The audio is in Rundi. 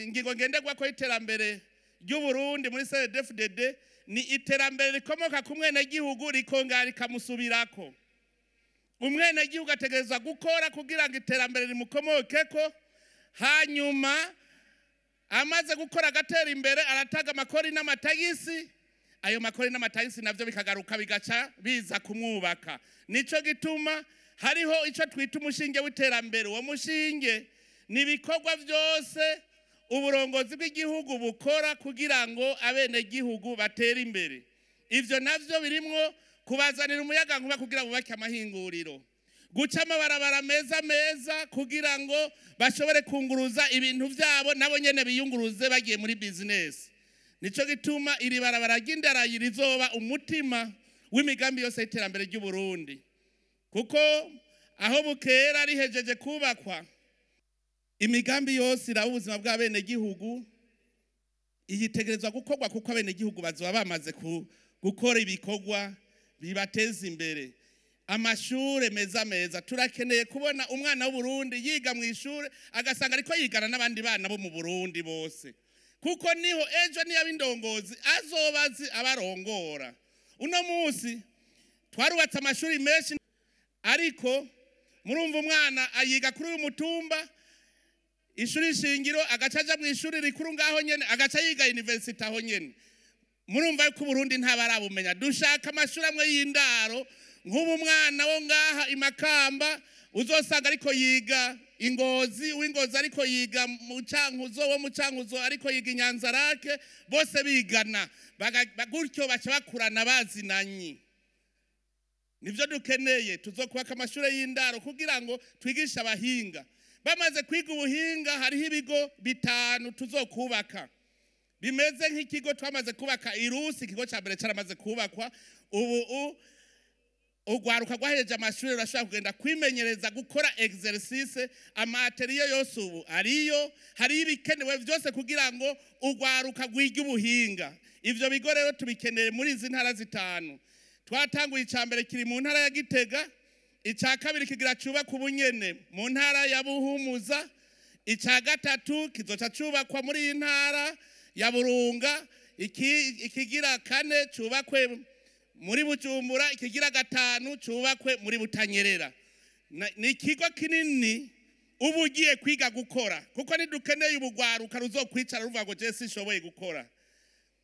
Ingingo ngenderwako y'iterambere ry'Uburundi muri CNDD-FDD ni iterambere rikomoka ku mwenegihugu rikongera rikamusubirako. Umwenegihugu ategerezwa gukora kugira ngo iterambere rimukomokeko, hanyuma amaze gukora agatera imbere arataga amakori n'amatagisi, ayo makori n'amatagisi navyo bikagaruka bigaca biza kumwubaka. Nico gituma hariho ico twita umushinge w'iterambere. Uwo mushinge ni ibikorwa vyose uburongozi bw'igihugu bukora kugira ngo abenegihugu batere imbere. Ivyo navyo birimwo kubazanira umuyaga nkuba kugira bubake amahinguriro, guca amabarabara meza meza kugira ngo bashobore kunguruza ibintu vyabo nabo nyene biyunguruze bagiye muri business. Nico gituma iri barabara ry'indarayi rizoba umutima w'imigambi yose y'iterambere ry'u Burundi, kuko aho bukera rihejeje kubakwa imigambi yose iraba ubuzima bw'abenegihugu iyitegerezwa gukorwa, kuko abenegihugu bazoba bamaze gukora ibikorwa bibateza imbere. Amashure meza meza, turakeneye kubona umwana w'Uburundi yiga mu ishure agasanga ariko yigana n'abandi bana bo mu Burundi bose, kuko niho ejo niyo abindongozi azobazi abarongora. Uno munsi twarubatse amashuri menshi, ariko murumva umwana ayiga kuri uyu mutumba ishuri shingiro, agaca aja mu ishuri rikuru ngaho nyene, agaca yiga university aho nyene. Murumva yuko Burundi ntabarabumenya. Dushaka amashuri amwe y'indaro, nk'ubu mwana wo ngaha imakamba uzosanga ariko yiga Ingozi, uw'Ingozi ariko yiga mu Cankuzo, wo mu Cankuzo ariko yiga Inyanzarake, bose bigana gutyo baca bakurana bazinanyi. Nivyo dukeneye, tuzokubaka amashuri y'indaro kugira ngo twigishe abahinga. Bamaze kwiga ubuhinga, hariho ibigo 5 tuzokubaka bimeze nk'ikigo twamaze kubaka Irusi. Ikigo ca mbere caramaze kubakwa, ubu ugwaruka rwahereje amashuri rurashobora kugenda kwimenyereza gukora exercice. Amateriyo yose ubu ariyo, hariyo ibikenewe vyose kugira ngo ugwaruka rwige ubuhinga. Ivyo bigo rero tubikeneye muri izi ntara 5. Twatanguye ica mbere kiri mu ntara ya Gitega, ica kabiri kigira cubakwa ubunyene mu ntara ya Buhumuza, ica gatatu kizoca cubakwa muri iyi ntara ya Burunga, ikigira kane cubakwe muri Bujumbura, ikigira 5 cubakwe muri Butanyerera. Ni ikigo kinini ubu ugiye kwiga gukora, kuko ntidukeneye ubugwaruka ruzokwicara ruvuga ngo je sinshoboye gukora.